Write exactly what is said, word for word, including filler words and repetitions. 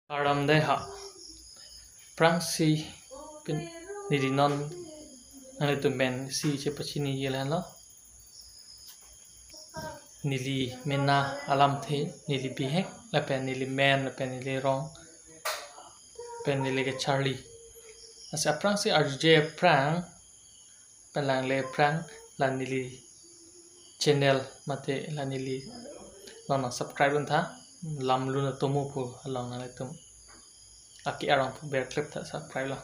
Kardom dei ha. Aphrangsi pen neli non nanglitum pen isi chepachini ji lahenlo. Neli mena alamthe, neli bihek, lapen neli men, lapen neli rong, pen neli kecharli. Lasi aphrangsi arjuje aphrang, pen langle aphrang, la neli channel mate la neli along nang subscribe un tha, Lamlun Atomo pu along nanglitum aki arong pu berklep tha subscribe lo.